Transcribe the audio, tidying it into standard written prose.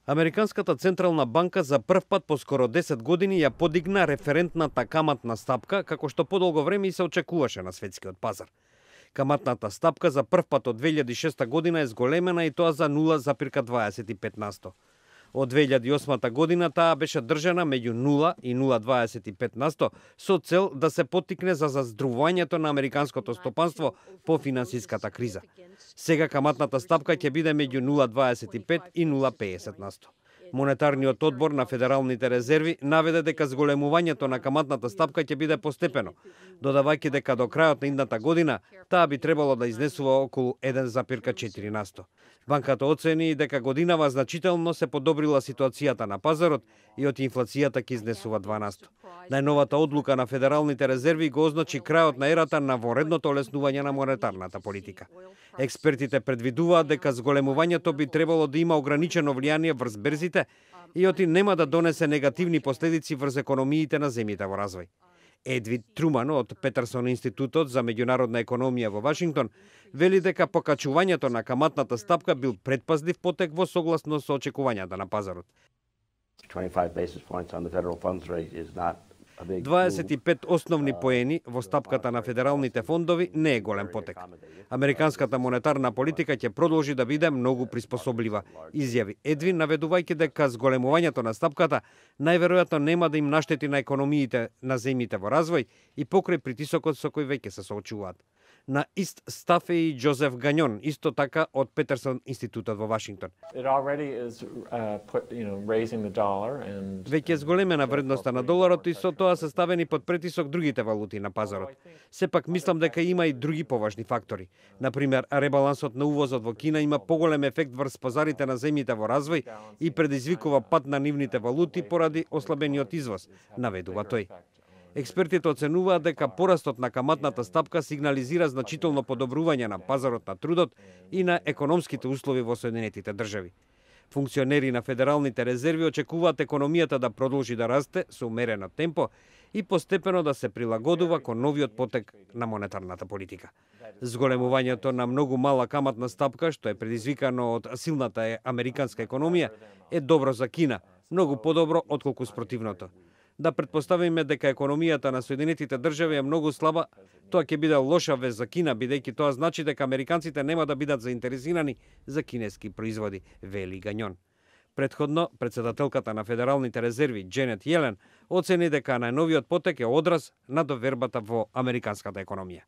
Американската централна банка за прв пат по скоро 10 години ја подигна референтната каматна стапка, како што подолго време и се очекуваше на светскиот пазар. Каматната стапка за прв пат од 2006 година е зголемена и тоа за 0,25%. Од 2008 година таа беше држана меѓу 0 и 0,25% со цел да се поттикне за заздрувувањето на американското стопанство по финансиската криза. Сега каматната стапка ќе биде меѓу 0,25 и 0,50%. Монетарниот одбор на Федералните резерви наведе дека зголемувањето на каматната стапка ќе биде постепено, додавајќи дека до крајот на идната година таа би требало да изнесува околу 1,4%. Банката оцени дека годинава значително се подобрила ситуацијата на пазарот и од инфлацијата ќе изнесува 12%. Најновата одлука на Федералните резерви го означи крајот на ерата на воредното олеснување на монетарната политика. Експертите предвидуваат дека зголемувањето би требало да има ограничено влијание врз берзите и оти нема да донесе негативни последици врз економиите на земјите во развој. Едвин Труман од Петерсон институтот за меѓународна економија во Вашингтон вели дека покачувањето на каматната стапка бил предпазлив потек во согласно со очекувањата на пазарот. 25 основни поени во стапката на федералните фондови не е голем потек. Американската монетарна политика ќе продолжи да биде многу приспособлива, изјави Едвин, наведувајќи дека зголемувањето на стапката најверојатно нема да им наштети на економиите на земјите во развој и покрај притисокот со кој веќе се соочуваат. На ист став е и Джозеф Гањон, исто така од Петерсон институтот во Вашингтон. Веќе зголемена вредноста на доларот и со тоа се ставени под притисок другите валути на пазарот. Сепак мислам дека има и други поважни фактори. Например, ребалансот на увозот во Кина има поголем ефект врз пазарите на земјите во развој и предизвикува пад на нивните валути поради ослабениот извоз, наведува тој. Експертите оценуваат дека порастот на каматната стапка сигнализира значително подобрување на пазарот на трудот и на економските услови во Соединетите држави. Функционери на Федералните резерви очекуваат економијата да продолжи да расте со умерено темпо и постепено да се прилагодува кон новиот потек на монетарната политика. Зголемувањето на многу мала каматна стапка, што е предизвикано од силната американска економија, е добро за Кина, многу подобро отколку спротивното. Да предпоставиме дека економијата на Соединетите држави е многу слаба, тоа ќе биде лоша вест за Кина, бидејќи тоа значи дека американците нема да бидат заинтересирани за кинески производи, вели Гањон. Претходно, председателката на Федералните резерви, Дженет Јелен, оцени дека најновиот потек е одраз на довербата во американската економија.